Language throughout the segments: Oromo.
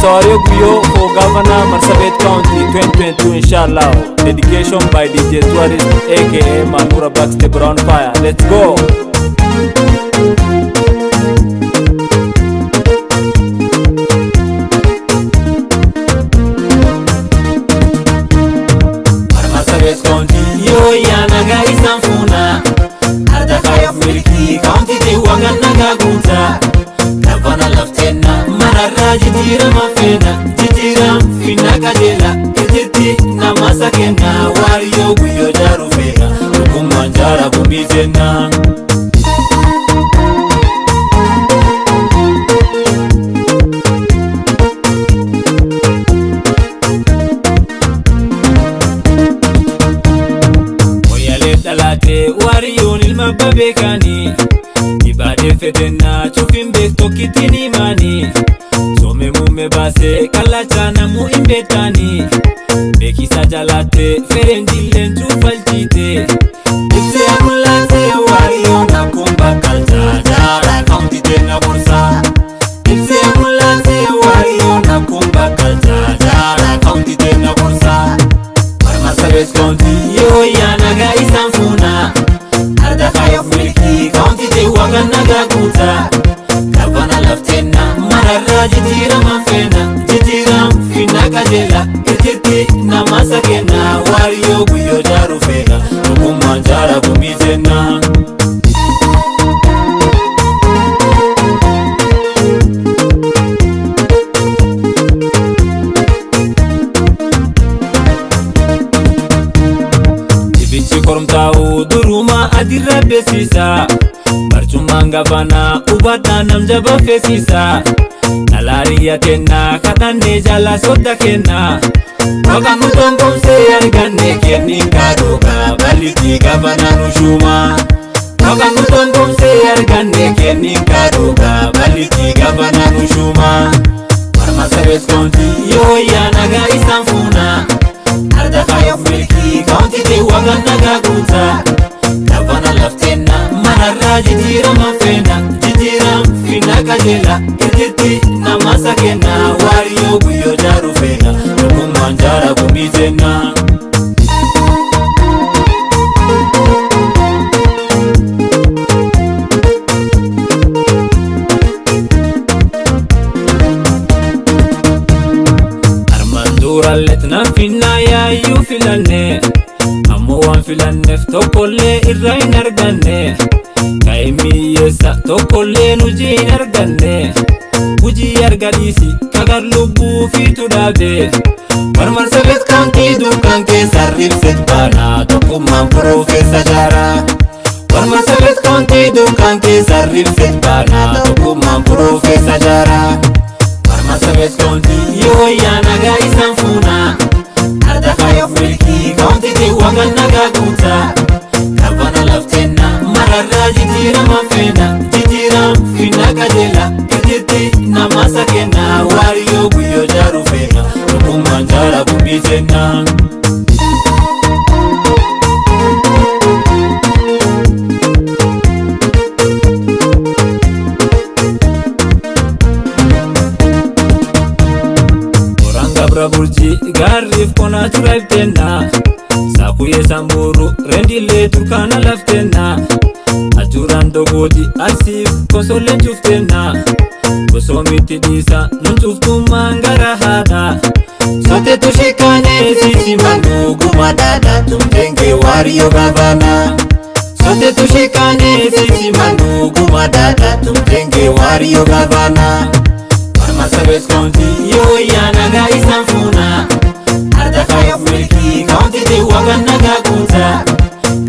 Professor Wario Guyo for Governor Marsabit County 2022 inshallah. Dedication by DJ Tourist aka Manura Baxter Brown Fire. Let's go. Marsabit County yoo yaa nagaa isaan fuuna. Arda faayaf milkii kaunti teewwa kan nagaa guutaa. Gavana lafteenna mararraa jijjiirama feena. Jijjiiram finna qajeela. Ijjitti nama sakenna Waariyoo Guyyoo jaaruu feena. Tokkummaan jaara gumii jenna. Wayyaalee dhalaatee Waariyoon ilma abbaa beekanii. Ibaadee fedhennaa cufiin beek tokkittiin himaanii. Soome muummee baasee kallachaa namuu hin beektaanii. Beekisaa jalaattee fereenjilleen cuufalchiite. Ibsee mul'atee Waariyoon akkuma bakkalchaa jaara kaunti teenna gorsaa. Ibsee mul'atee Waariyoon akkuma bakkalchaa jaara kaunti teenna gorsaa. Marsabit County yoo yaa nagaa isaan fuuna. Arda faayaf milkii kaunti teewwa kan nagaa guutaa. Gavana lafteenna mararraa jijjiirama feena. Jijjiiram finna qajeela. Ijjitti nama sakenna Waariyoo Guyyoo jaaruu feena. Tokkummaan jaara gumii jenna. Dibichi koromtaa'u duruma adirra beeksisa. Barcummaan gafanaa hubadhaa nam jaba feesisa. Dhalaariya kennaa kadhannee jaalaa sodda kennaa. Waaqa nu tonkomsee arganne kenni kaadhuuga bal'itti gafanaa nu shuuma. Waaqa nu tonkomsee arganne kenni kaadhuuga bal'itti gafanaa nu shuuma. Marsabit County yoo yaa nagaa isaan fuuna. Arda faayaf milkii kaunti teewwa kan nagaa guutaa. Gavana lafteenna mararraa jijjiirama feena. Jijjiiram finna qajeela. Ijjitti nama sakenna Waariyoo Guyyoo jaaruu feena. Tokkummaan jaara gumii jenna. Armaan durallee nan finnaa yaayyuu filanne. Ammoo waan filanneef tokkollee irra hin arganne. Ka'ee miyyeessa tokkollee hojii hin arganne. Hojii argadhiisi kagar lubbuu fiitu dhaabe. Marsabit County dukkan keessa ribset baana tokkummaan Profeesa jaaraa. Marsabit County dukkan keessa ribset baana tokkummaan Profeesa jaaraa. Marsabit County yoo yaa nagaa isaan fuuna. Arda faayaf milkii kaunti teewwa kan nagaa guutaa. Gavana lafteenna mararraa jijjiirama feena. Jijjiiram finna qajeela. Ijjitti nama sakenna Waariyoo Guyyoo jaaruu feena. Tokkummaan jaara gumii jenna. Qoraan gabra burjii gaarriif qonaa tura ibteenna. Saakuyyee sambuuru reendilee turkaana lafteenna. Ajuuraan dogooti arsiif konsolleen cufteenna. Gosoomitti dhiisa nun cuftummaan gara haadha. Soteetu shikaanee sisi manduu gumadaadha tumtenge Waariyoo gavana. Soteetu shikaanee sisi manduu gumadaadha tumtenge Waariyoo gavana. Marsabit County yoo yaa nagaa isaan fuuna. Arda faayaf milkii kaunti teewwa kan nagaa guutaa.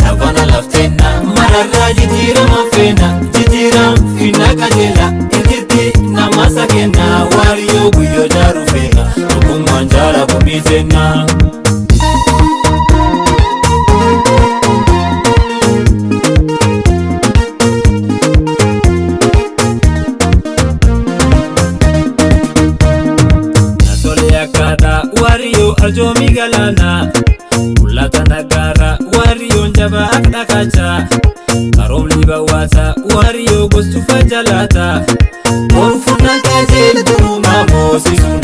Gavana lafteenna mararraa jijjiirama feena. Jijjiiram finna qajeela. Ijjitti nama sakenna Waariyoo Guyyoo jaaruu feena. Tokkummaan jaara gumii jenna. Nasolee akkaataa Waariyoo arjoomii galaanaa. Mul'ata nagaara Waariyoon jabaa akka dhakaachaa. Qaroomni bawwaataa Waariyoo gostufa jalaataa. Ofuun qajeeltu mamoosisuun.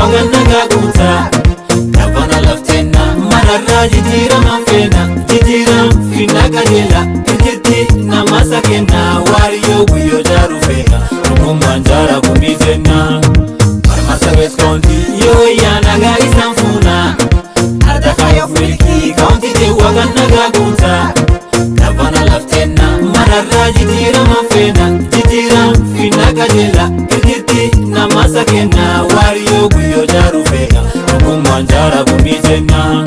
teewwa kan nagaa guutaa. Gavana laftenna mararraa jijjiirama feena, jijjiiram finna qajeela ijjitti nama sakenna, Waariyoo Guyyoo jaaru feena, dhugummaan jaara gumiitenna. Marsabit County yoo yaa nagaa isaan fuuna. Arda kaayoof milkii kaunti teewwa kan nagaa guutaa. Gavana laftenna mararraa jijjiirama feena, jijjiiram finna qajeela ijjitti nama sakenna, Waariyoo Guyyoo jaaru feena, dhugummaan jaara gumiitenna.